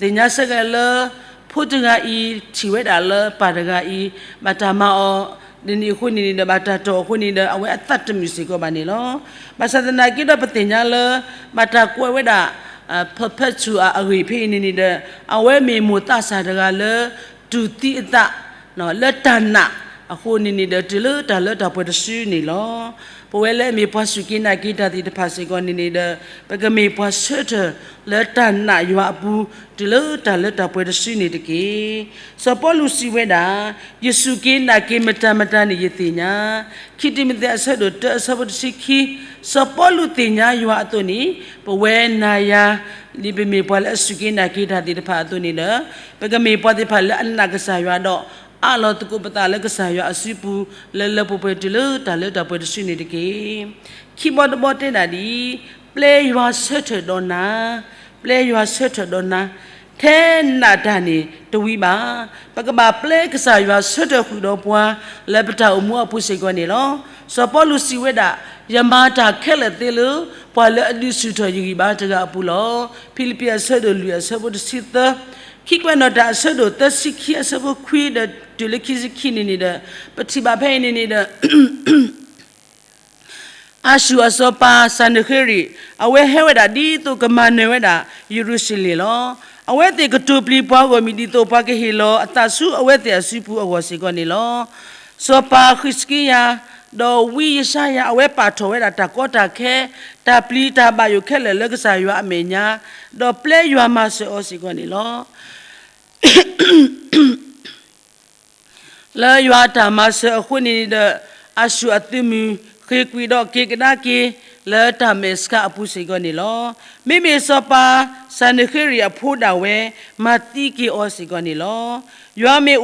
သ့ၣ်ညါဆၢက့ၤလၢ ဖိတဂၤအံၤ ထံၣ်ဝဲဒၣ်လၢပၢ်တဂၤအံၤ ဘၣ်တၢ်မၤအီၤ ဒ်န့ၣ်အဃိန့ၣ်န့ၣ်ဒီး ဘၣ်တၢ်တီၢ်အဃိန့ၣ်ဒီး အဝဲအသးတမုာ်စ့ၢ်ကီးဘၣ်န့ၣ်လီၤ. ဘၣ်ဆၣ်သနာ်က့ဒီး ပသ့ၣ်ညါလၢ ဘၣ်တၢ်ကွဲးဝဲဒၣ် ဖၢဖၢထူအဂ့ၢ်ဖဲအံၤန့ၣ်န့ၣ်ဒီး အဝဲမ့ၢ်မိၢ်သးစၢ်တဂၤလၢ တူၢ်သံအသး လၢတၢ်နာ်အဃိန့ၣ်န့ၣ်ဒီး တုၤလၢတၢ်လၢတၢ်ပှဲၤတစုန့ၣ်လီၤ. ပဝဲလၢအမ့ၢ်ပှၤစူၢ်က့ၤနာ်က့ၤတၢ်သ့ၣ်တဖၣ်စ့ၢ်ကီးန့ၣ်န့ၣ်ဒီး ပကမ့ၢ်ပှၤဆၢထၢၣ်လၢတၢ်နာ်ယွၤအပူၤ တုၤလၢတၢ်လၢတၢ်ပှဲၤတစုန့ၣ်တက့ၢ်. စီၤပီလူးစံးဝဲဒၣ်, ယစူၢ်က့ၤနာ်က့ၤမတၤမတၤန့ၣ်ယသ့ၣ်ညါ. ခံတံၤမသ့းအဆၢဒိၣ်တၢအဆၢဖိတဆံခံ, စီၤပီလူးသ့ၣ်ညါယွၤအသိးန့ၣ် ပဝဲနၤယၤ ဒ်ပမ့ၢ်ပှၤလၢအစူၢ်က့ၤနာ်က့ၤတၢ်သ့ၣ်တဖၣ်အသိးန့ၣ်ဒီး ပကမ့ၢ်ပှၤသ့ၣ်တဖၣ်လၢအနာ်ကစၢ်ယွၤဒီး အးလီၤသကိးပသးလၢကစၢ်ယွၤအစုပူၤ လၢလၢပှဲၤပှဲၤတုၤလၢတၢ်လၢတၢ်ပှဲၤတစုန့ၣ်တက့ၢ်. ခံဘီတဘီတဲဒၣ်ဒ်အံၤ, ပျဲယွၤဆၢထၢၣ်ဒီးနၤ, ပျဲယွၤဆၢထၢၣ်ဒီးနၤ, ထဲနးတၢ်န့ၣ်တဝံၤဘၣ်. ပကဘၣ်ပျဲကစၢ်ယွၤဆၢထၢၣ်ဃုာ်ဒီးပှၤ လၢပတၢ်အိၣ်မူအပူၤစ့ၢ်ကီးန့ၣ်လီၤ. စီၤပီလူးစံးဝဲဒၣ်, ယမၤတၢ်ခဲလၢာ်သ့လၢ ပှၤလၢအဒုးဆူၣ်ထီၣ်ယဂံၢ်ဘါတဂၤအပူၤလီၤ. ဖံလံးပံးအဆၢဒိၣ်လွံၢ်အဆၢဖိတဆံသၢ, ခံကွဲးနီၣ်တၢ်အဆၢဒိၣ်သၢဆံခံအဆၢဖိခွံဒီး တုၤလၢခံဆံခံန့ၣ်န့ၣ်ဒီး ပထံၣ်ဘၣ်ဖဲအံၤန့ၣ်န့ၣ်ဒီး အၤၡူၢ်အစီၤပၤစၤနဃ့ရံာ် အဝဲဟဲဝဲဒၣ်ဒ်သိးကမၤနၢၤဝဲဒၣ်ယရူၤၡလ့ၣ်လီၤ. အဝဲသ့ၣ်ကတိၤပျံၤပှၤဂီၢ်မုၢ်ဒ်သိးပှၤကဟ့ၣ်လီၤအသးဆူအဝဲသ့ၣ်အစုပူၤအဂီၢ်စ့ၢ်ကီးန့ၣ်လီၤ. စီၤပၤဃံးစကံယၤ ဒီးဝံယၡါယၤ အဝဲပာ်ထီၣ်ဝဲဒၣ်တၢ်ကီတၢ်ခဲ, တၢ်ပျံၤတၢ်ဘၣ်ယိၣ်ခဲလၢာ်လၢကစၢ်ယွၤအမဲာ်ညါ, ဒီးပျဲယွၤမၤစၢၤအီၤစ့ၢ်ကီးန့ၣ်လီၤ. လၢယွၤအတၢ်မၤစၢၤအဃိန့ၣ်ဒီး အၤၡူၢ်အသုးမုၢ်ဃ့ၢ်ကွံာ်ဒီးက့ၤကဒါက့ၤ လၢတၢ်မဲာ်ဆှးအပူၤစ့ၢ်ကီးန့ၣ်လီၤ. မ့မ့ၢ်စီၤပၤစၤနဃ့ရံာ်အဖိဒၣ်ဝဲ မၤသံက့ၤအီၤစ့ၢ်ကီးန့ၣ်လီၤ. ယွၤမ့ၢ်